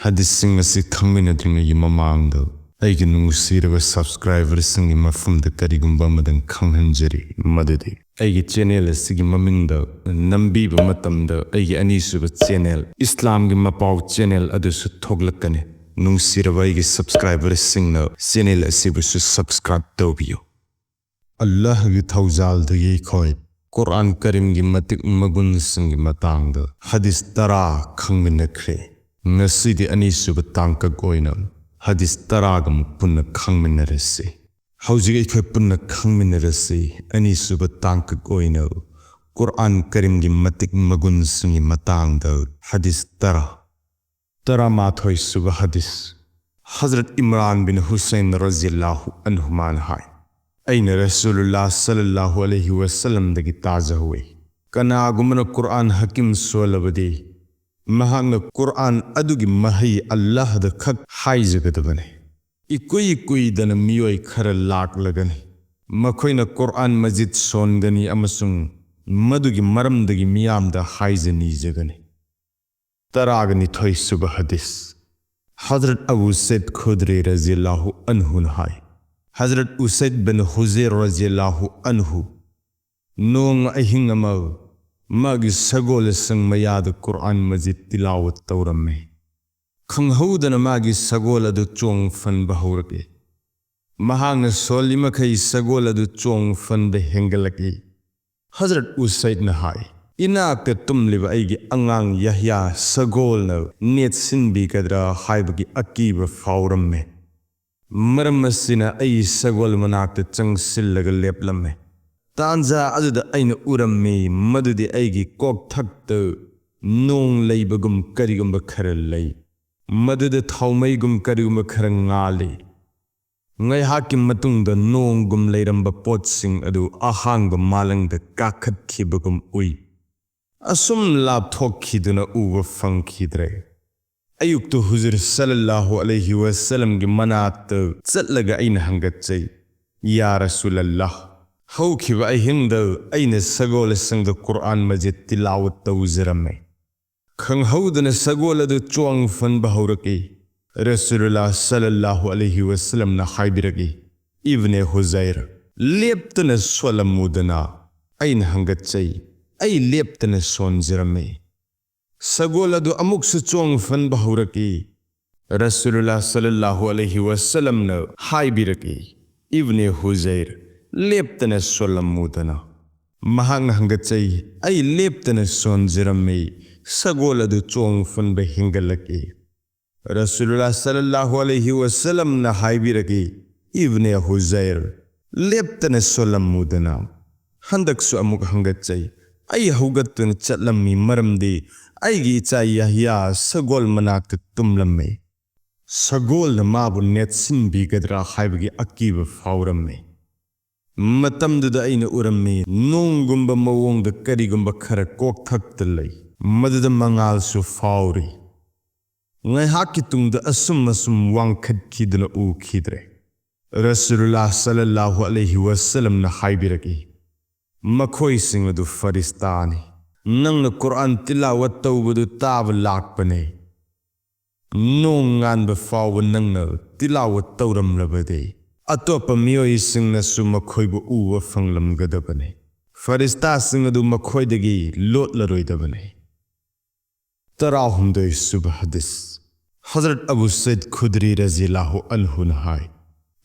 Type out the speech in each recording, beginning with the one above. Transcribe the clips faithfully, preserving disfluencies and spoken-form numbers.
ꯍꯗꯤꯁꯁꯤꯡ ꯑꯁꯤ ꯈꯪꯃꯤꯟꯅꯗ꯭ꯔꯤꯉꯩꯒꯤ ꯃꯃꯥꯡꯗ ꯑꯩꯒꯤ ꯅꯨꯡꯁꯤꯔꯕ subscriberꯁꯤꯡꯒꯤ ꯃꯐꯝꯗ ꯀꯔꯤꯒꯨꯝꯕ ꯑꯃꯗꯪ ꯈꯪꯍꯟꯖꯔꯤ, ꯃꯗꯨꯗꯤ ꯑꯩꯒꯤ channel ꯑꯁꯤꯒꯤ ꯃꯃꯤꯡꯗ ꯅꯝꯕꯤꯕ ꯃꯇꯝꯗ ꯑꯩꯒꯤ ꯑꯅꯤꯁꯨꯕ channel, ꯏꯁꯂꯥꯝꯒꯤ ꯃꯄꯥꯎ channel ꯑꯗꯨꯁꯨ ꯊꯣꯛꯂꯛꯀꯅꯤ꯫ ꯅꯨꯡꯁꯤꯔꯕ ꯑꯩꯒꯤ subscriberꯁꯤꯡꯅ channel ꯑꯁꯤꯕꯨꯁꯨ subscribe ꯇꯧꯕꯤꯌꯨ꯫ ꯑꯜꯂꯥꯍꯒꯤ ꯊꯧꯖꯥꯜꯗꯒꯤ ꯑꯩꯈꯣꯏ ꯀꯨꯔꯥꯟ ꯀꯔꯤꯝꯒꯤ ꯃꯇꯤꯛ ꯃꯒꯨꯟꯁꯤꯡꯒꯤ ꯃꯇꯥꯡꯗ ꯍꯗꯤꯁ ꯇꯔꯥ ꯈꯪꯃꯤꯟꯅꯈ꯭ꯔꯦ꯫ ꯉꯁꯤꯗꯤ ꯑꯅꯤꯁꯨꯕ ꯇꯥꯡꯀꯛ ꯑꯣꯏꯅ ꯍꯗꯤꯁ ꯇꯔꯥꯒ ꯑꯃꯨꯛ ꯄꯨꯟꯅ ꯈꯪꯃꯤꯟꯅꯔꯁꯤ꯫ ꯍꯧꯖꯤꯛ ꯑꯩꯈꯣꯏ ꯄꯨꯟꯅ ꯈꯪꯃꯤꯟꯅꯔꯁꯤ ꯑꯅꯤꯁꯨꯕ ꯇꯥꯡꯀꯛ ꯑꯣꯏꯅ ꯀꯨꯔꯥꯟ ꯀꯔꯤꯝꯒꯤ ꯃꯇꯤꯛ ꯃꯒꯨꯟꯁꯤꯡꯒꯤ ꯃꯇꯥꯡꯗ ꯍꯗꯤꯁ ꯇꯔꯥ꯫ ꯇꯔꯥꯃꯥꯊꯣꯏ ꯁꯨꯕ ꯍꯗꯤꯁ꯫ ꯍꯖꯔꯠ ꯏꯝꯔꯥꯟ ꯕꯤꯟ ꯍꯨꯁꯩꯟ ꯔꯖꯤꯌꯜꯂꯥꯍꯨ ꯑꯟꯍꯨꯃꯥꯅ ꯍꯥꯏ, ꯑꯩꯅ ꯔꯁꯨꯂꯨꯜꯂꯥ ꯁꯜꯂꯜꯂꯥꯍꯨ ꯑꯂꯩꯍꯤ ꯋꯁꯜꯂꯝꯗꯒꯤ ꯇꯥꯖꯍꯧꯏ, ꯀꯅꯥꯒꯨꯝꯕꯅ ꯀꯨꯔꯥꯟ ꯍꯀꯤꯝ ꯁꯣꯜꯂꯕꯗꯤ ꯃꯍꯥꯛꯅ ꯀꯨꯔꯥꯟ ꯑꯗꯨꯒꯤ ꯃꯍꯩ ꯑꯜꯂꯥꯍꯗ ꯈꯛ ꯍꯥꯏꯖꯒꯗꯕꯅꯤ꯫ ꯏꯀꯨꯏ ꯀꯨꯏꯗꯅ ꯃꯤꯑꯣꯏ ꯈꯔ ꯂꯥꯛꯂꯒꯅꯤ, ꯃꯈꯣꯏꯅ ꯀꯨꯔꯥꯟ ꯃꯖꯤꯗ ꯁꯣꯟꯒꯅꯤ ꯑꯃꯁꯨꯡ ꯃꯗꯨꯒꯤ ꯃꯔꯝꯗꯒꯤ ꯃꯤꯌꯥꯝꯗ ꯍꯥꯏꯖ ꯅꯤꯖꯒꯅꯤ꯫ ꯇꯔꯥꯒ ꯅꯤꯊꯣꯏ ꯁꯨꯕ ꯍꯗꯤꯁ꯫ ꯍꯖꯔꯠ ꯑꯕꯨ ꯁꯩꯗ ꯈꯨꯗ꯭ꯔꯤ ꯔꯖꯤꯌꯜꯂꯥꯍꯨ ꯑꯟꯍꯨꯅ ꯍꯥꯏ, ꯍꯖꯔꯠ ꯎꯁꯩꯗ ꯕꯤꯟ ꯍꯨꯖꯩꯔ ꯔꯖꯤꯌꯜꯂꯥꯍꯨ ꯑꯟꯍꯨ ꯅꯣꯡ ꯑꯍꯤꯡ ꯑꯃ ꯃꯥꯒꯤ ꯁꯒꯣꯜꯁꯤꯡ ꯃꯌꯥꯗ ꯀꯨꯔꯥꯟ ꯃꯖꯤꯗ ꯇꯤꯂꯥꯋꯠ ꯇꯧꯔꯝꯃꯤ꯫ ꯈꯪꯍꯧꯗꯅ ꯃꯥꯒꯤ ꯁꯒꯣꯜ ꯑꯗꯨ ꯆꯣꯡ ꯐꯟꯕ ꯍꯧꯔꯛꯏ꯫ ꯃꯍꯥꯛꯅ ꯁꯣꯜꯂꯤ ꯃꯈꯩ ꯁꯒꯣꯜ ꯑꯗꯨ ꯆꯣꯡ ꯐꯟꯕ ꯍꯦꯟꯒꯠꯂꯛꯏ꯫ ꯍꯖꯔꯠ ꯎꯁꯩꯗꯅ ꯍꯥꯏ, ꯏꯅꯥꯛꯇ ꯇꯨꯝꯂꯤꯕ ꯑꯩꯒꯤ ꯑꯉꯥꯡ ꯌꯍꯌꯥ ꯁꯒꯣꯜꯅ ꯅꯦꯠꯁꯤꯟꯕꯤꯒꯗ꯭ꯔꯥ ꯍꯥꯏꯕꯒꯤ ꯑꯀꯤꯕ ꯐꯥꯎꯔꯝꯃꯤ꯫ ꯃꯔꯝ ꯑꯁꯤꯅ ꯑꯩ ꯁꯒꯣꯜ ꯃꯅꯥꯛꯇ ꯆꯪꯁꯤꯜꯂꯒ ꯂꯦꯞꯂꯝꯃꯤ꯫ ꯇꯥꯟꯖꯥ ꯑꯗꯨꯗ ꯑꯩꯅ ꯎꯔꯝꯃꯤ ꯃꯗꯨꯗꯤ ꯑꯩꯒꯤ ꯀꯣꯛꯊꯛꯇ ꯅꯣꯡ ꯂꯩꯕꯒꯨꯝ ꯀꯔꯤꯒꯨꯝꯕ ꯈꯔ ꯂꯩ꯫ ꯃꯗꯨꯗ ꯊꯥꯎꯃꯩꯒꯨꯝ ꯀꯔꯤꯒꯨꯝꯕ ꯈꯔ ꯉꯥꯜꯂꯤ꯫ ꯉꯥꯏꯍꯥꯛꯀꯤ ꯃꯇꯨꯡꯗ ꯅꯣꯡꯒꯨꯝ ꯂꯩꯔꯝꯕ ꯄꯣꯠꯁꯤꯡ ꯑꯗꯨ ꯑꯍꯥꯡꯕ ꯃꯥꯂꯪꯗ ꯀꯥꯈꯠꯈꯤꯕꯒꯨꯝ ꯎꯏ꯫ ꯑꯁꯨꯝ ꯂꯥꯞꯊꯣꯛꯈꯤꯗꯨꯅ ꯎꯕ ꯐꯪꯈꯤꯗ꯭ꯔꯦ꯫ ꯑꯌꯨꯛꯇ ꯍꯨꯖꯨꯔ ꯁꯜꯂꯜꯂꯥꯍꯨ ꯑꯂꯩꯍꯤ ꯋꯁꯜꯂꯝꯒꯤ ꯃꯅꯥꯛꯇ ꯆꯠꯂꯒ ꯑꯩꯅ ꯍꯪꯒꯠꯆꯩ, "ꯌꯥ ꯔꯁꯨꯂꯜꯂꯥꯍ, ꯍꯧꯈꯤꯕ ꯑꯍꯤꯡꯗ ꯑꯩꯅ ꯁꯒꯣꯜꯁꯤꯡꯗ ꯀꯨꯔꯥꯟ ꯃꯖꯤꯗ ꯇꯤꯂꯥꯋꯠ ꯇꯧꯖꯔꯝꯃꯦ꯫ ꯈꯪꯍꯧꯗꯅ ꯁꯒꯣꯜ ꯑꯗꯨ ꯆꯣꯡ ꯐꯟꯕ ꯍꯧꯔꯛꯏ꯫ ꯔꯁꯨꯂꯨꯜꯂꯥ ꯁꯜꯂꯜꯂꯥꯍꯨ ꯑꯂꯩꯍꯤ ꯋꯁꯜꯂꯝꯅ ꯍꯥꯏꯕꯤꯔꯛꯏ, "ꯏꯕꯅꯦ ꯍꯨꯖꯥꯏꯔ, ꯂꯦꯞꯇꯅ ꯁꯣꯜꯂꯝꯃꯨꯗꯅ꯫ ꯑꯩꯅ ꯍꯪꯒꯠꯆꯩ, ꯑꯩ ꯂꯦꯞꯇꯅ ꯁꯣꯟꯖꯔꯝꯃꯤ"꯫ ꯁꯒꯣꯜ ꯑꯗꯨ ꯑꯃꯨꯛꯁꯨ ꯆꯣꯡ ꯐꯟꯕ ꯍꯧꯔꯛꯏ꯫ ꯔꯁꯨꯂꯨꯜꯂꯥ ꯁꯜꯂꯜꯂꯥꯍꯨ ꯑꯂꯩꯍꯤ ꯋꯁꯜꯂꯝꯅ ꯍꯥꯏꯕꯤꯔꯛꯏ, "ꯏꯕꯅꯦ ꯍꯨꯖꯥꯏꯔ, ꯂꯦꯞꯇꯅ ꯁꯣꯜꯂꯝꯃꯨꯗꯅ"꯫ ꯃꯍꯥꯛꯅ ꯍꯪꯒꯠꯆꯩ, "ꯑꯩ ꯂꯦꯞꯇꯅ ꯁꯣꯟꯖꯔꯝꯃꯤ"꯫ ꯁꯒꯣꯜ ꯑꯗꯨ ꯆꯣꯡ ꯐꯟꯕ ꯍꯦꯟꯒꯠꯂꯛꯏ꯫ ꯔꯁꯨꯂꯨꯜꯂꯥ ꯁꯜꯂꯜꯂꯥꯍꯨ ꯑꯂꯩꯍꯤ ꯋꯁꯜꯂꯝꯅ ꯍꯥꯏꯕꯤꯔꯛꯏ, "ꯏꯕꯅꯦ ꯍꯨꯖꯥꯏꯔ, ꯂꯦꯞꯇꯅ ꯁꯣꯜꯂꯝꯃꯨꯗꯅ"꯫ ꯍꯟꯗꯛꯁꯨ ꯑꯃꯨꯛ ꯍꯪꯒꯠꯆꯩ, "ꯑꯩ ꯍꯧꯒꯠꯇꯨꯅ ꯆꯠꯂꯝꯃꯤ, ꯃꯔꯝꯗꯤ ꯑꯩꯒꯤ ꯏꯆꯥ ꯌꯥꯍꯤꯌꯥ ꯁꯒꯣꯜ ꯃꯅꯥꯛꯇ ꯇꯨꯝꯂꯝꯃꯤ꯫ ꯁꯒꯣꯜꯅ ꯃꯥꯕꯨ ꯅꯦꯠꯁꯤꯟꯕꯤꯒꯗ꯭ꯔꯥ ꯍꯥꯏꯕꯒꯤ ꯑꯀꯤꯕ ꯐꯥꯎꯔꯝꯃꯤ꯫ ꯃꯇꯝꯗꯨꯗ ꯑꯩꯅ ꯎꯔꯝꯃꯤ, ꯅꯣꯡꯒꯨꯝꯕ ꯃꯑꯣꯡꯗ ꯀꯔꯤꯒꯨꯝꯕ ꯈꯔ ꯀꯣꯛꯊꯛꯇ ꯂꯩ, ꯃꯗꯨꯗ ꯃꯉꯥꯜꯁꯨ ꯐꯥꯎꯔꯤ꯫ ꯉꯥꯏꯍꯥꯛꯀꯤ ꯇꯨꯡꯗ ꯑꯁꯨꯝ ꯑꯁꯨꯝ ꯋꯥꯡꯈꯠꯈꯤꯗꯨꯅ ꯎꯈꯤꯗ꯭ꯔꯦ"꯫ ꯔꯁꯨꯂꯨꯜꯂꯥ ꯁꯜꯂꯜꯂꯥꯍꯨ ꯑꯂꯩꯍꯤ ꯋꯁꯜꯂꯝꯅ ꯍꯥꯏꯕꯤꯔꯛꯏ, "ꯃꯈꯣꯏꯁꯤꯡ ꯑꯗꯨ ꯐꯔꯤꯁꯇꯥꯅꯤ꯫ ꯅꯪꯅ ꯀꯨꯔꯥꯟ ꯇꯤꯂꯥꯋꯠ ꯇꯧꯕꯗꯨ ꯇꯥꯕ ꯂꯥꯛꯄꯅꯦ꯫ ꯅꯣꯡ ꯉꯥꯟꯕ ꯐꯥꯎꯕ ꯅꯪꯅ ꯇꯤꯂꯥꯋꯠ ꯇꯧꯔꯝꯂꯕꯗꯤ, ꯑꯇꯣꯞꯄ ꯃꯤꯑꯣꯏꯁꯤꯡꯅꯁꯨ ꯃꯈꯣꯏꯕꯨ ꯎꯕ ꯐꯪꯂꯝꯒꯗꯕꯅꯤ꯫ ꯐꯔꯤꯁꯇꯥꯁꯤꯡ ꯑꯗꯨ ꯃꯈꯣꯏꯗꯒꯤ ꯂꯣꯠꯂꯔꯣꯏꯗꯕꯅꯤ"꯫ ꯇꯔꯥꯍꯨꯝꯗꯣꯏ ꯁꯨꯕ ꯍꯗꯤꯁ꯫ ꯍꯖꯔꯠ ꯑꯕꯨ ꯁꯩꯗ ꯈꯨꯗ꯭ꯔꯤ ꯔꯖꯤꯌꯜꯂꯥꯍꯨ ꯑꯟꯍꯨꯅ ꯍꯥꯏ,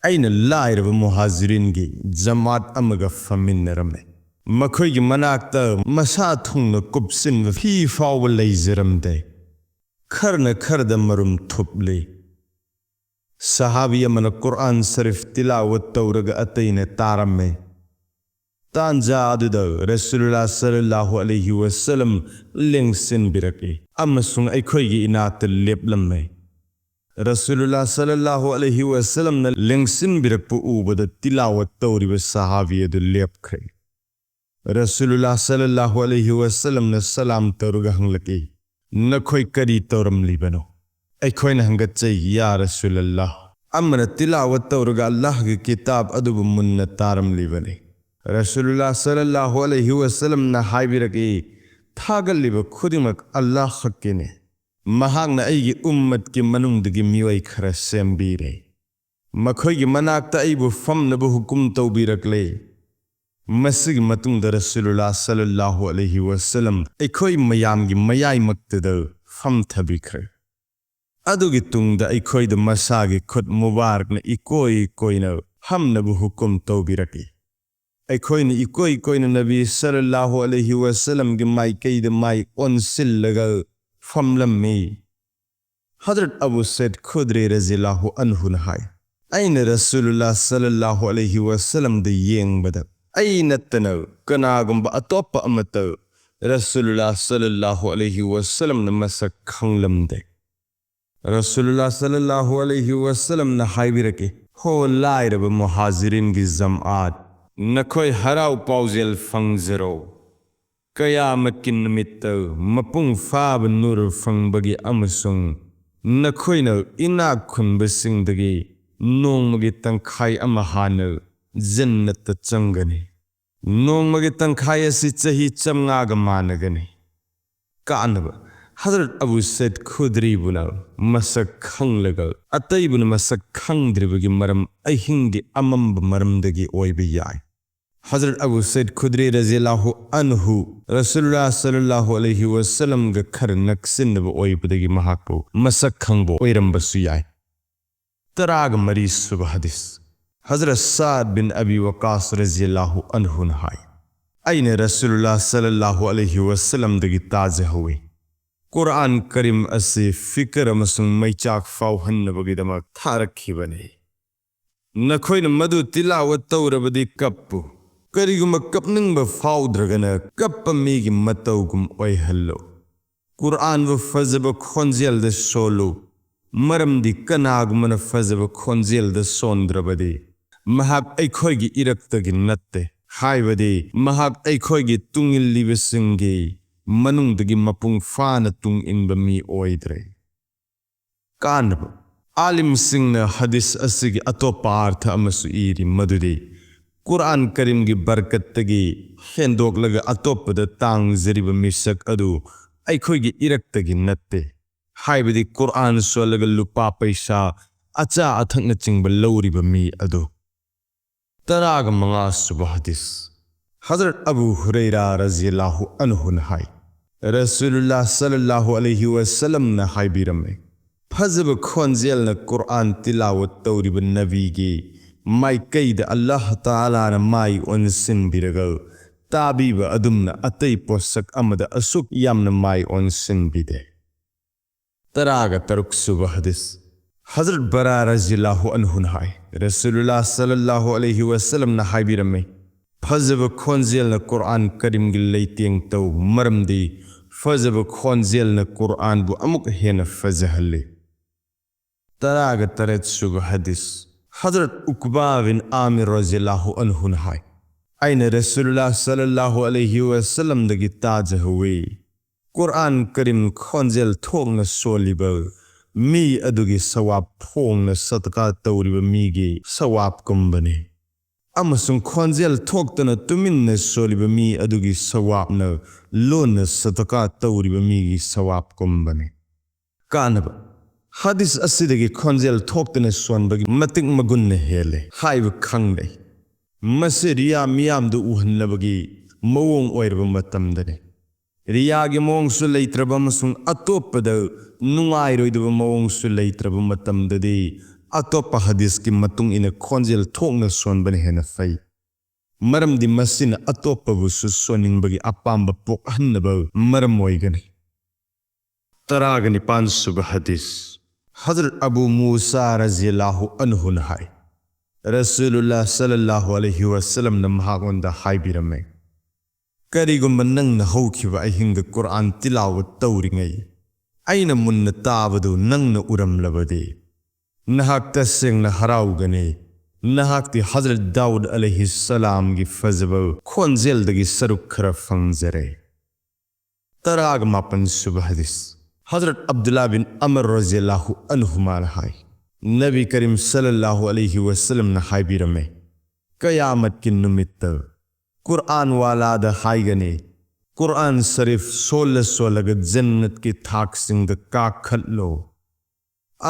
"ꯑꯩꯅ ꯂꯥꯏꯔꯕ ꯃꯨꯍꯥꯖꯤꯔꯤꯟꯒꯤ ꯖꯃꯥꯠ ꯑꯃꯒ ꯐꯝꯃꯤꯟꯅꯔꯝꯃꯤ꯫ ꯃꯈꯣꯏꯒꯤ ꯃꯅꯥꯛꯇ ꯃꯁꯥ ꯊꯨꯡꯅ ꯀꯨꯞꯁꯤꯟꯕ ꯐꯤ ꯐꯥꯎꯕ ꯂꯩꯖꯔꯝꯗꯦ꯫ ꯈꯔꯅ ꯈꯔꯗ ꯃꯔꯨꯝ ꯊꯨꯞꯂꯤ꯫ ꯁꯍꯥꯕꯤ ꯑꯃꯅ ꯀꯨꯔꯥꯟ ꯁꯔꯤꯐ ꯇꯤꯂꯥꯋꯠ ꯇꯧꯔꯒ ꯑꯇꯩꯅ ꯇꯥꯔꯝꯃꯤ꯫ ꯇꯥꯟꯖꯥ ꯑꯗꯨꯗ ꯔꯁꯨꯂꯨꯜꯂꯥ ꯁꯜꯂꯜꯂꯥꯍꯨ ꯑꯂꯩꯍꯤ ꯋꯁꯜꯂꯝ ꯂꯦꯡꯁꯤꯟꯕꯤꯔꯛꯏ ꯑꯃꯁꯨꯡ ꯑꯩꯈꯣꯏꯒꯤ ꯏꯅꯥꯛꯇ ꯂꯦꯞꯂꯝꯃꯤ"꯫ ꯔꯁꯨꯂꯨꯜꯂꯥ ꯁꯜꯂꯜꯂꯥꯍꯨ ꯑꯂꯩꯍꯤ ꯋꯁꯜꯂꯝꯅ ꯂꯦꯡꯁꯤꯟꯕꯤꯔꯛꯄ ꯎꯕꯗ ꯇꯤꯂꯥꯋꯠ ꯇꯧꯔꯤꯕ ꯁꯍꯥꯕꯤ ꯑꯗꯨ ꯂꯦꯞꯈ꯭ꯔꯦ꯫ ꯔꯁꯨꯂꯨꯜꯂꯥ ꯁꯜꯂꯜꯂꯥꯍꯨ ꯑꯂꯩꯍꯤ ꯋꯁꯜꯂꯝꯅ ꯁꯂꯥꯝ ꯇꯧꯔꯒ ꯍꯪꯂꯛꯏ, "ꯅꯈꯣꯏ ꯀꯔꯤ ꯇꯧꯔꯝꯂꯤꯕꯅꯣ?" ꯑꯩꯈꯣꯏꯅ ꯍꯪꯒꯠꯆꯩ, "ꯌꯥ ꯔꯁꯨꯂꯜꯂꯥ"꯫ ꯑꯃꯅ ꯇꯤꯂꯥꯋꯠ ꯇꯧꯔꯒ ꯑꯜꯂꯥꯍꯒꯤ ꯀꯤꯇꯥꯕ ꯑꯗꯨꯕꯨ ꯃꯨꯟꯅ ꯇꯥꯔꯝꯂꯤꯕꯅꯤ꯫ ꯔꯁꯨꯂꯨꯜꯂꯥ ꯁꯜꯂꯜꯂꯥꯍꯨ ꯑꯂꯩꯍꯤ ꯋꯁꯜꯂꯝꯅ ꯍꯥꯏꯕꯤꯔꯛꯏ, ꯊꯥꯒꯠꯂꯤꯕ ꯈꯨꯗꯤꯡꯃꯛ ꯑꯜꯂꯥꯍ ꯈꯛꯀꯤꯅꯤ꯫ ꯃꯍꯥꯛꯅ ꯑꯩꯒꯤ ꯎꯝꯃꯠꯀꯤ ꯃꯅꯨꯡꯗꯒꯤ ꯃꯤꯑꯣꯏ ꯈꯔ ꯁꯦꯝꯕꯤꯔꯦ꯫ ꯃꯈꯣꯏꯒꯤ ꯃꯅꯥꯛꯇ ꯑꯩꯕꯨ ꯐꯝꯅꯕ ꯍꯨꯀꯨꯝ ꯇꯧꯕꯤꯔꯛꯂꯦ꯫ ꯃꯁꯤꯒꯤ ꯃꯇꯨꯡꯗ ꯔꯁꯨꯂꯨꯜꯂꯥ ꯁꯜꯂꯜꯂꯥꯍꯨ ꯑꯂꯩꯍꯤ ꯋꯁꯜꯂꯝ ꯑꯩꯈꯣꯏ ꯃꯌꯥꯝꯒꯤ ꯃꯌꯥꯏꯃꯛꯇꯗ ꯐꯝꯊꯕꯤꯈ꯭ꯔꯦ꯫ ꯑꯗꯨꯒꯤ ꯇꯨꯡꯗ ꯑꯩꯈꯣꯏꯗ ꯃꯁꯥꯒꯤ ꯈꯨꯠ ꯃꯨꯕꯥꯔꯛꯅ ꯏꯀꯣꯏ ꯀꯣꯏꯅ ꯐꯝꯅꯕ ꯍꯨꯀꯨꯝ ꯇꯧꯕꯤꯔꯛꯏ꯫ ꯑꯩꯈꯣꯏꯅ ꯏꯀꯣꯏ ꯀꯣꯏꯅ ꯅꯕꯤ ꯁꯜꯂꯜꯂꯥꯍꯨ ꯑꯂꯩꯍꯤ ꯋꯁꯜꯂꯝꯒꯤ ꯃꯥꯏꯀꯩꯗ ꯃꯥꯏ ꯑꯣꯟꯁꯤꯜꯂꯒ ꯐꯝꯂꯝꯃꯤ꯫ ꯍꯖꯔꯠ ꯑꯕꯨ ꯁꯩꯗ ꯈꯨꯗ꯭ꯔꯤ ꯔꯖꯤꯌꯜꯂꯥꯍꯨ ꯑꯟꯍꯨꯅ ꯍꯥꯏ, ꯑꯩꯅ ꯔꯁꯨꯂꯨꯜꯂꯥ ꯁꯜꯂꯜꯂꯥꯍꯨ ꯑꯂꯩꯍꯤ ꯋꯁꯜꯂꯝꯗ ꯌꯦꯡꯕꯗ ꯑꯩ ꯅꯠꯇꯅ ꯀꯅꯥꯒꯨꯝꯕ ꯑꯇꯣꯞꯄ ꯑꯃꯠꯇ ꯔꯁꯨꯂꯨꯜꯂꯥ ꯁꯜꯂꯜꯂꯥꯍꯨ ꯑꯂꯩꯍꯤ ꯋꯁꯜꯂꯝꯅ ꯃꯁꯛ ꯈꯪꯂꯝꯗꯦ꯫ ꯔꯁꯨꯂꯨꯜꯂꯥ ꯁꯜꯂꯜꯂꯥꯍꯨ ꯑꯂꯩꯍꯤ ꯋꯁꯜꯂꯝꯅ ꯍꯥꯏꯕꯤꯔꯛꯏ, ꯍꯣ ꯂꯥꯏꯔꯕ ꯃꯨꯍꯥꯖꯤꯔꯤꯟꯒꯤ ꯖꯝꯑꯥꯠ, ꯅꯈꯣꯏ ꯍꯔꯥꯎ ꯄꯥꯎꯖꯦꯜ ꯐꯪꯖꯔꯣ꯫ ꯀꯌꯥꯃꯠꯀꯤ ꯅꯨꯃꯤꯠꯇ ꯃꯄꯨꯡ ꯐꯥꯕ ꯅꯨꯔ ꯐꯪꯕꯒꯤ ꯑꯃꯁꯨꯡ ꯅꯈꯣꯏꯅ ꯏꯅꯥꯛ ꯈꯨꯟꯕꯁꯤꯡꯗꯒꯤ ꯅꯣꯡꯃꯒꯤ ꯇꯪꯈꯥꯏ ꯑꯃ ꯍꯥꯟꯅ ꯖꯟꯅꯠꯇ ꯆꯪꯒꯅꯤ꯫ ꯅꯣꯡꯃꯒꯤ ꯇꯪꯈꯥꯏ ꯑꯁꯤ ꯆꯍꯤ ꯆꯥꯝꯃꯉꯥꯒ ꯃꯥꯟꯅꯒꯅꯤ꯫ ꯀꯥꯟꯅꯕ, ꯍꯖꯔꯠ ꯑꯕꯨ ꯁꯩꯗ ꯈꯨꯗ꯭ꯔꯤꯕꯨꯅ ꯃꯁꯛ ꯈꯪꯂꯒ ꯑꯇꯩꯕꯨꯅ ꯃꯁꯛ ꯈꯪꯗ꯭ꯔꯤꯕꯒꯤ ꯃꯔꯝ ꯑꯍꯤꯡꯒꯤ ꯑꯃꯝꯕ ꯃꯔꯝꯗꯒꯤ ꯑꯣꯏꯕ ꯌꯥꯏ꯫ ꯍꯖꯔꯠ ꯑꯕꯨ ꯁꯩꯗ ꯈꯨꯗ꯭ꯔꯤ ꯔꯖꯤꯌꯜꯂꯥꯍꯨ ꯑꯟꯍꯨ ꯔꯁꯨꯂꯨꯜꯂꯥ ꯁꯜꯂꯜꯂꯥꯍꯨ ꯑꯂꯩꯍꯤ ꯋꯁꯜꯂꯝꯒ ꯈꯔ ꯅꯛꯁꯤꯟꯅꯕ ꯑꯣꯏꯕꯗꯒꯤ ꯃꯍꯥꯛꯄꯨ ꯃꯁꯛ ꯈꯪꯕ ꯑꯣꯏꯔꯝꯕꯁꯨ ꯌꯥꯏ꯫ ꯇꯔꯥꯒ ꯃꯔꯤ ꯁꯨꯕ ꯍꯗꯤꯁ꯫ ꯍꯖꯔꯠ ꯁꯥꯗ ꯕꯤꯟ ꯑꯕꯤ ꯋꯀꯥꯁ ꯔꯖꯤꯌꯜꯂꯥꯍꯨ ꯑꯟꯍꯨꯅ ꯍꯥꯏ, ꯑꯩꯅ ꯔꯁꯨꯂꯨꯜꯂꯥ ꯁꯜꯂꯜꯂꯥꯍꯨ ꯑꯂꯩꯍꯤ ꯋꯁꯜꯂꯝꯗꯒꯤ ꯇꯥꯖꯍꯧꯏ, ꯀꯨꯔꯑꯥꯟ ꯀꯔꯤꯝ ꯑꯁꯤ ꯐꯤꯀꯔ ꯑꯃꯁꯨꯡ ꯃꯩꯆꯥꯛ ꯐꯥꯎꯍꯟꯅꯕꯒꯤꯗꯃꯛ ꯊꯥꯔꯛꯈꯤꯕꯅꯤ꯫ ꯅꯈꯣꯏꯅ ꯃꯗꯨ ꯇꯤꯂꯥꯋꯠ ꯇꯧꯔꯕꯗꯤ ꯀꯞꯄꯨ꯫ ꯀꯔꯤꯒꯨꯝꯕ ꯀꯞꯅꯤꯡꯕ ꯐꯥꯎꯗ꯭ꯔꯒꯅ ꯀꯞꯄ ꯃꯤꯒꯤ ꯃꯇꯧꯒꯨꯝ ꯑꯣꯏꯍꯜꯂꯨ꯫ ꯀꯨꯔꯑꯥꯟꯕꯨ ꯐꯖꯕ ꯈꯣꯟꯖꯦꯜꯗ ꯁꯣꯜꯂꯨ, ꯃꯔꯝꯗꯤ ꯀꯅꯥꯒꯨꯝꯕꯅ ꯐꯖꯕ ꯈꯣꯟꯖꯦꯜꯗ ꯁꯣꯟꯗ꯭ꯔꯕꯗꯤ ꯃꯍꯥꯛ ꯑꯩꯈꯣꯏꯒꯤ ꯏꯔꯛꯇꯒꯤ ꯅꯠꯇꯦ, ꯍꯥꯏꯕꯗꯤ ꯃꯍꯥꯛ ꯑꯩꯈꯣꯏꯒꯤ ꯇꯨꯡꯏꯜꯂꯤꯕꯁꯤꯡꯒꯤ ꯃꯅꯨꯡꯗꯒꯤ ꯃꯄꯨꯡ ꯐꯥꯅ ꯇꯨꯡꯏꯟꯕ ꯃꯤ ꯑꯣꯏꯗ꯭ꯔꯦ꯫ ꯀꯥꯟꯅꯕ꯫ ꯑꯥꯂꯤꯝꯁꯤꯡꯅ ꯍꯗꯤꯁ ꯑꯁꯤꯒꯤ ꯑꯇꯣꯞꯄ ꯑꯥꯔꯊ ꯑꯃꯁꯨ ꯏꯔꯤ, ꯃꯗꯨꯗꯤ ꯀꯨꯔꯥꯟ ꯀꯔꯤꯝꯒꯤ ꯕꯔꯀꯠꯇꯒꯤ ꯍꯦꯟꯗꯣꯛꯂꯒ ꯑꯇꯣꯞꯄꯗ ꯇꯥꯡꯖꯔꯤꯕ ꯃꯤꯁꯛ ꯑꯗꯨ ꯑꯩꯈꯣꯏꯒꯤ ꯏꯔꯛꯇꯒꯤ ꯅꯠꯇꯦ꯫ ꯍꯥꯏꯕꯗꯤ ꯀꯨꯔꯥꯟ ꯁꯣꯜꯂꯒ ꯂꯨꯄꯥ ꯄꯩꯁꯥ, ꯑꯆꯥ ꯑꯊꯛꯅꯆꯤꯡꯕ ꯂꯧꯔꯤꯕ ꯃꯤ ꯑꯗꯨ꯫ ꯇꯔꯥꯒ ꯃꯉꯥ ꯁꯨꯕ ꯍꯗꯤꯁ꯫ ꯍꯖꯔꯠ ꯑꯕꯨ ꯍꯨꯔꯩꯔꯥ ꯔꯖꯤꯌꯜꯂꯥꯍꯨ ꯑꯟꯍꯨꯅ ꯍꯥꯏ, ꯔꯁꯨꯂꯨꯜꯂꯥ ꯁꯜꯂꯜꯂꯥꯍꯨ ꯑꯂꯩꯍꯤ ꯋꯁꯜꯂꯝꯅ ꯍꯥꯏꯕꯤꯔꯝꯃꯤ, ꯐꯖꯕ ꯈꯣꯟꯖꯦꯜꯅ ꯀꯨꯔꯥꯟ ꯇꯤꯂꯥꯋꯠ ꯇꯧꯔꯤꯕ ꯅꯕꯤꯒꯤ ꯃꯥꯏꯀꯩꯗ ꯑꯜꯂꯥꯍ ꯇꯥꯂꯥꯅ ꯃꯥꯏ ꯑꯣꯟꯁꯤꯟꯕꯤꯔꯒ ꯇꯥꯕꯤꯕ ꯑꯗꯨꯝꯅ ꯑꯇꯩ ꯄꯣꯠꯁꯛ ꯑꯃꯗ ꯑꯁꯨꯛ ꯌꯥꯝꯅ ꯃꯥꯏ ꯑꯣꯟꯁꯤꯟꯕꯤꯗꯦ꯫ ꯇꯔꯥꯒ ꯇꯔꯨꯛ ꯁꯨꯕ ꯍꯗꯤꯁ꯫ ꯍꯖꯔꯠ ꯕꯔꯥ ꯔꯖꯤꯌꯜꯂꯥꯍꯨ ꯑꯟꯍꯨꯅ ꯍꯥꯏ, ꯔꯁꯨꯂꯨꯜꯂꯥ ꯁꯜꯂꯜꯂꯥꯍꯨ ꯑꯂꯩꯍꯤ ꯋꯁꯜꯂꯝꯅ ꯍꯥꯏꯕꯤꯔꯝꯃꯤ, ꯐꯖꯕ ꯈꯣꯟꯖꯦꯜꯅ ꯀꯨꯔꯥꯟ ꯀꯔꯤꯝꯒꯤ ꯂꯩꯇꯦꯡ ꯇꯧ, ꯃꯔꯝꯗꯤ ꯐꯖꯕ ꯈꯣꯟꯖꯦꯜꯅ ꯀꯨꯔꯥꯟꯕꯨ ꯑꯃꯨꯛ ꯍꯦꯟꯅ ꯐꯖꯍꯜꯂꯤ꯫ ꯇꯔꯥꯒ ꯇꯔꯦꯠ ꯁꯨꯕ ꯍꯗꯤꯁ꯫ ꯍꯖꯔꯠ ꯎꯛꯕꯥ ꯕꯤꯟ ꯑꯥꯃꯤꯔ ꯔꯖꯤꯌꯜꯂꯥꯍꯨ ꯑꯟꯍꯨꯅ ꯍꯥꯏ, ꯑꯩꯅ ꯔꯁꯨꯂꯨꯜꯂꯥ ꯁꯜꯂꯜꯂꯥꯍꯨ ꯑꯂꯩꯍꯤ ꯋꯁꯜꯂꯝꯗꯒꯤ ꯇꯥꯖꯍꯧꯋꯤ, ꯀꯨꯔꯥꯟ ꯀꯔꯤꯝ ꯈꯣꯟꯖꯦꯜ ꯊꯣꯛꯅ ꯁꯣꯜꯂꯤꯕ ꯃꯤ ꯑꯗꯨꯒꯤ ꯁꯋꯥꯕ ꯐꯣꯡꯅ ꯁꯗꯀꯥ ꯇꯧꯔꯤꯕ ꯃꯤꯒꯤ ꯁꯋꯥꯕꯀꯨꯝꯕꯅꯤ꯫ ꯑꯃꯁꯨꯡ ꯈꯣꯟꯖꯦꯜ ꯊꯣꯛꯇꯅ ꯇꯨꯃꯤꯟꯅ ꯁꯣꯜꯂꯤꯕ ꯃꯤ ꯑꯗꯨꯒꯤ ꯁꯋꯥꯕꯅ ꯂꯣꯟꯅ ꯁꯗꯀꯥ ꯇꯧꯔꯤꯕ ꯃꯤꯒꯤ ꯁꯋꯥꯕꯀꯨꯝꯕꯅꯤ꯫ ꯀꯥꯟꯅꯕ꯫ ꯍꯗꯤꯁ ꯑꯁꯤꯗꯒꯤ ꯈꯣꯟꯖꯦꯜ ꯊꯣꯛꯇꯅ ꯁꯣꯟꯕꯒꯤ ꯃꯇꯤꯛ ꯃꯒꯨꯟꯅ ꯍꯦꯜꯂꯦ ꯍꯥꯏꯕ ꯈꯪꯂꯦ꯫ ꯃꯁꯤ ꯔꯤꯌꯥ ꯃꯤꯌꯥꯝꯗ ꯎꯍꯟꯅꯕꯒꯤ ꯃꯑꯣꯡ ꯑꯣꯏꯔꯕ ꯃꯇꯝꯗꯅꯤ꯫ ꯔꯤꯌꯥꯒꯤ ꯃꯑꯣꯡꯁꯨ ꯂꯩꯇ꯭ꯔꯕ ꯑꯃꯁꯨꯡ ꯑꯇꯣꯞꯄꯗ ꯅꯨꯡꯉꯥꯏꯔꯣꯏꯗꯕ ꯃꯑꯣꯡꯁꯨ ꯂꯩꯇ꯭ꯔꯕ ꯃꯇꯝꯗꯗꯤ ꯑꯇꯣꯞꯄ ꯍꯗꯤꯁꯀꯤ ꯃꯇꯨꯡ ꯏꯟꯅ ꯈꯣꯟꯖꯦꯜ ꯊꯣꯛꯅ ꯁꯣꯟꯕꯅ ꯍꯦꯟꯅ ꯐꯩ꯫ ꯃꯔꯝꯗꯤ ꯃꯁꯤꯅ ꯑꯇꯣꯞꯄꯕꯨꯁꯨ ꯁꯣꯟꯅꯤꯡꯕꯒꯤ ꯑꯄꯥꯝꯕ ꯄꯣꯛꯍꯟꯅꯕ ꯃꯔꯝ ꯑꯣꯏꯒꯅꯤ꯫ ꯇꯔꯥꯒ ꯅꯤꯄꯥꯟ ꯁꯨꯕ ꯍꯗꯤꯁ꯫ ꯍꯖꯔꯠ ꯑꯕꯨ ꯃꯨꯁꯥ ꯔꯖꯤꯌꯜꯂꯥꯍꯨ ꯑꯟꯍꯨꯅ ꯍꯥꯏ, ꯔꯁꯨꯂꯨꯜꯂꯥ ꯁꯜꯂꯜꯂꯥꯍꯨ ꯑꯂꯩꯍꯤ ꯋꯁꯜꯂꯝꯅ ꯃꯍꯥꯛꯉꯣꯟꯗ ꯍꯥꯏꯕꯤꯔꯝꯃꯤ, ꯀꯔꯤꯒꯨꯝꯕ ꯅꯪꯅ ꯍꯧꯈꯤꯕ ꯑꯍꯤꯡꯗ ꯀꯨꯔꯥꯟ ꯇꯤꯂꯥꯋꯠ ꯇꯧꯔꯤꯉꯩ ꯑꯩꯅ ꯃꯨꯟꯅ ꯇꯥꯕꯗꯨ ꯅꯪꯅ ꯎꯔꯝꯂꯕꯗꯤ, ꯅꯍꯥꯛ ꯇꯁꯦꯡꯅ ꯍꯔꯥꯎꯒꯅꯤ꯫ ꯅꯍꯥꯛꯇꯤ ꯍꯖꯔꯠ ꯗꯥꯎꯗ ꯑꯂꯩꯍꯤ ꯁꯂꯥꯝꯒꯤ ꯐꯖꯕ ꯈꯣꯟꯖꯦꯜꯗꯒꯤ ꯁꯔꯨꯛ ꯈꯔ ꯐꯪꯖꯔꯦ꯫ ꯇꯔꯥꯒ ꯃꯥꯄꯟ ꯁꯨꯕ ꯍꯗꯤꯁ꯫ ꯍꯖꯔꯠ ꯑꯕꯗꯨꯜꯂꯥ ꯕꯤꯟ ꯑꯃꯔ ꯔꯖꯤꯌꯜꯂꯥꯍꯨ ꯑꯟꯍꯨꯃꯥꯅ ꯍꯥꯏ, ꯅꯕꯤ ꯀꯔꯤꯝ ꯁꯜꯂꯜꯂꯥꯍꯨ ꯑꯂꯩꯍꯤ ꯋꯁꯜꯂꯝꯅ ꯍꯥꯏꯕꯤꯔꯝꯃꯤ, ꯀꯌꯥꯃꯠꯀꯤ ꯅꯨꯃꯤꯠꯇ ꯀꯨꯔꯑꯥꯟ ꯋꯥꯂꯥꯗ ꯍꯥꯏꯒꯅꯤ, "ꯀꯨꯔꯑꯥꯟ ꯁꯔꯤꯐ ꯁꯣꯜꯂ ꯁꯣꯜꯂꯒ ꯖꯟꯅꯠꯀꯤ ꯊꯥꯛꯁꯤꯡꯗ ꯀꯥꯈꯠꯂꯣ,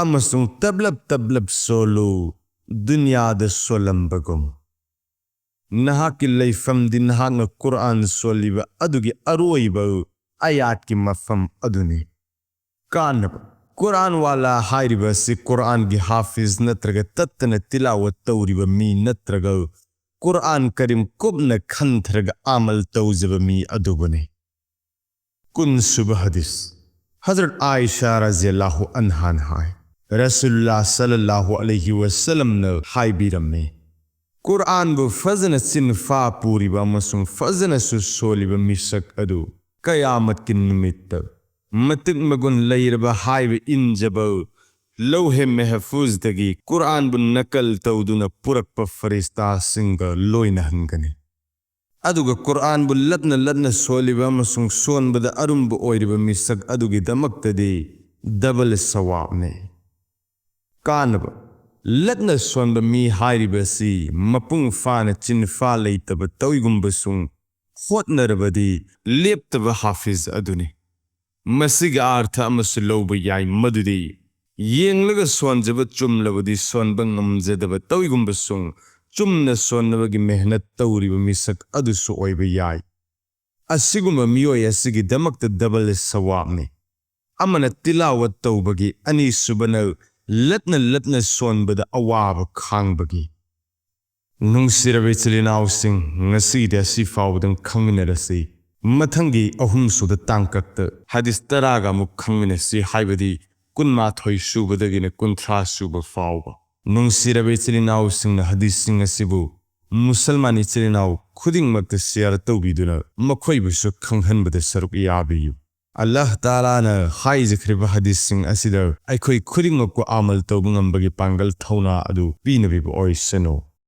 ꯑꯃꯁꯨꯡ ꯇꯞꯂꯞ ꯇꯞꯂꯞ ꯁꯣꯜꯂꯨ, ꯗꯨꯅꯤꯌꯥꯗ ꯁꯣꯜꯂꯝꯕꯒꯨꯝ"꯫ ꯅꯍꯥꯛꯀꯤ ꯂꯩꯐꯝꯗꯤ ꯅꯍꯥꯛꯅ ꯀꯨꯔꯑꯥꯟ ꯁꯣꯜꯂꯤꯕ ꯑꯗꯨꯒꯤ ꯑꯔꯣꯏꯕ ꯑꯌꯥꯠꯀꯤ ꯃꯐꯝ ꯑꯗꯨꯅꯤ꯫ ꯀꯥꯟꯅꯕ: ꯀꯨꯔꯑꯥꯟ ꯋꯥꯂꯥ ꯍꯥꯏꯔꯤꯕ ꯑꯁꯤ ꯀꯨꯔꯑꯥꯟꯒꯤ ꯍꯥꯐꯤꯖ ꯅꯠꯇ꯭ꯔꯒ ꯇꯠꯇꯅ ꯇꯤꯂꯥꯋꯠ ꯇꯧꯔꯤꯕ ꯃꯤ ꯅꯠꯇ꯭ꯔꯒ ꯀꯨꯔꯑꯥꯟ ꯀꯔꯤꯝ ꯀꯨꯞꯅ ꯈꯟꯊꯔꯒ ꯑꯃꯜ ꯇꯧꯖꯕ ꯃꯤ ꯑꯗꯨꯕꯨꯅꯤ꯫ ꯀꯨꯟꯁꯨꯕ ꯍꯗꯤꯁ꯫ ꯍꯖꯔꯠ ꯑꯥꯏꯁꯥ ꯔꯖꯤꯌꯜꯂꯥꯍꯨ ꯑꯟꯍꯥꯅ ꯍꯥꯏ, ꯔꯁꯨꯜꯂꯥ ꯁꯜꯂꯜꯂꯥꯍꯨ ꯑꯂꯩꯍꯤ ꯋꯁꯜꯂꯝꯅ ꯍꯥꯏꯕꯤꯔꯝꯃꯤ, "ꯀꯨꯔꯑꯥꯟꯕꯨ ꯐꯖꯅ ꯆꯤꯟꯐꯥ ꯄꯨꯔꯤꯕ ꯑꯃꯁꯨꯡ ꯐꯖꯅꯁꯨ ꯁꯣꯜꯂꯤꯕ ꯃꯤꯁꯛ ꯑꯗꯨ ꯀꯌꯥꯃꯠꯀꯤ ꯅꯨꯃꯤꯠꯇ ꯃꯇꯤꯛ ꯃꯒꯨꯟ ꯂꯩꯔꯕ ꯍꯥꯏꯕ ꯏꯟꯖꯕ ꯂꯧꯍꯦ ꯃꯦꯍꯐꯨꯖꯗꯒꯤ ꯀꯨꯔꯑꯥꯟꯕꯨ ꯅꯀꯜ ꯇꯧꯗꯨꯅ ꯄꯨꯔꯛꯄ ꯐꯔꯤꯁꯇꯥꯁꯤꯡꯒ ꯂꯣꯏꯅꯍꯟꯒꯅꯤ"꯫ ꯑꯗꯨꯒ ꯀꯨꯔꯑꯥꯟꯕꯨ ꯂꯠꯅ ꯂꯠꯅ ꯁꯣꯜꯂꯤꯕ ꯑꯃꯁꯨꯡ ꯁꯣꯟꯕꯗ ꯑꯔꯨꯝꯕ ꯑꯣꯏꯔꯤꯕ ꯃꯤꯁꯛ ꯑꯗꯨꯒꯤꯗꯃꯛꯇꯗꯤ ꯗꯕꯜ ꯁꯋꯥꯕꯅꯤ꯫ ꯀꯥꯟꯅꯕ: ꯂꯠꯅ ꯁꯣꯟꯕ ꯃꯤ ꯍꯥꯏꯔꯤꯕ ꯑꯁꯤ ꯃꯄꯨꯡ ꯐꯥꯅ ꯆꯤꯟꯐꯥ ꯂꯩꯇꯕ ꯇꯧꯏꯒꯨꯝꯕꯁꯨꯡ ꯍꯣꯠꯅꯔꯕꯗꯤ ꯂꯦꯞꯇꯕ ꯍꯥꯐꯤꯖ ꯑꯗꯨꯅꯤ꯫ ꯃꯁꯤꯒꯤ ꯑꯥꯔꯊ ꯑꯃꯁꯨ ꯂꯧꯕ ꯌꯥꯏ, ꯃꯗꯨꯗꯤ ꯌꯦꯡꯂꯒ ꯁꯣꯟꯖꯕ ꯆꯨꯝꯂꯕꯗꯤ ꯁꯣꯟꯕ ꯉꯝꯖꯗꯕ ꯇꯧꯏꯒꯨꯝꯕꯁꯨꯡ ꯆꯨꯝꯅ ꯁꯣꯟꯅꯕꯒꯤ ꯃꯦꯍꯅꯠ ꯇꯧꯔꯤꯕ ꯃꯤꯁꯛ ꯑꯗꯨꯁꯨ ꯑꯣꯏꯕ ꯌꯥꯏ꯫ ꯑꯁꯤꯒꯨꯝꯕ ꯃꯤꯑꯣꯏ ꯑꯁꯤꯒꯤꯗꯃꯛꯇ ꯗꯕꯜ ꯁꯋꯥꯕꯅꯤ꯫ ꯑꯃꯅ ꯇꯤꯂꯥꯋꯠ ꯇꯧꯕꯒꯤ, ꯑꯅꯤꯁꯨꯕꯅ ꯂꯠꯅ ꯂꯠꯅ ꯁꯣꯟꯕꯗ ꯑꯋꯥꯕ ꯈꯥꯡꯕꯒꯤ꯫ ꯅꯨꯡꯁꯤꯔꯕ ꯏꯆꯤꯜ ꯏꯅꯥꯎꯁꯤꯡ, ꯉꯁꯤꯒꯤꯗꯤ ꯑꯁꯤ ꯐꯥꯎꯕꯗꯪ ꯈꯪꯃꯤꯟꯅꯔꯁꯤ꯫ ꯃꯊꯪꯒꯤ ꯑꯍꯨꯝꯁꯨꯕ ꯇꯥꯡꯀꯛꯇ ꯍꯗꯤꯁ ꯇꯔꯥꯒ ꯑꯃꯨꯛ ꯈꯪꯃꯤꯟꯅꯁꯤ, ꯍꯥꯏꯕꯗꯤ ꯀꯨꯟꯃꯥꯊꯣꯏ ꯁꯨꯕꯗꯒꯤꯅ ꯀꯨꯟꯊ꯭ꯔꯥ ꯁꯨꯕ ꯐꯥꯎꯕ꯫ ꯅꯨꯡꯁꯤꯔꯕ ꯏꯆꯤꯜ ꯏꯅꯥꯎꯁꯤꯡꯅ ꯍꯗꯤꯁꯁꯤꯡ ꯑꯁꯤꯕꯨ ꯃꯨꯁꯜꯃꯥꯟ ꯏꯆꯤꯜ ꯏꯅꯥꯎ ꯈꯨꯗꯤꯡꯃꯛꯇ ꯁꯤꯌꯥꯔ ꯇꯧꯕꯤꯗꯨꯅ ꯃꯈꯣꯏꯕꯨꯁꯨ ꯈꯪꯍꯟꯕꯗ ꯁꯔꯨꯛ ꯌꯥꯕꯤꯌꯨ꯫ ꯑꯜꯂꯥꯍ ꯇꯥꯂꯥꯅ ꯍꯥꯏꯖꯈ꯭ꯔꯤꯕ ꯍꯗꯤꯁꯁꯤꯡ ꯑꯁꯤꯗ ꯑꯩꯈꯣꯏ ꯈꯨꯗꯤꯡꯃꯛꯄꯨ ꯑꯃꯜ ꯇꯧꯕ ꯉꯝꯕꯒꯤ ꯄꯥꯡꯒꯜ ꯊꯧꯅꯥ ꯑꯗꯨ ꯄꯤꯅꯕꯤꯕ ꯑꯣꯏꯁꯅꯨ꯫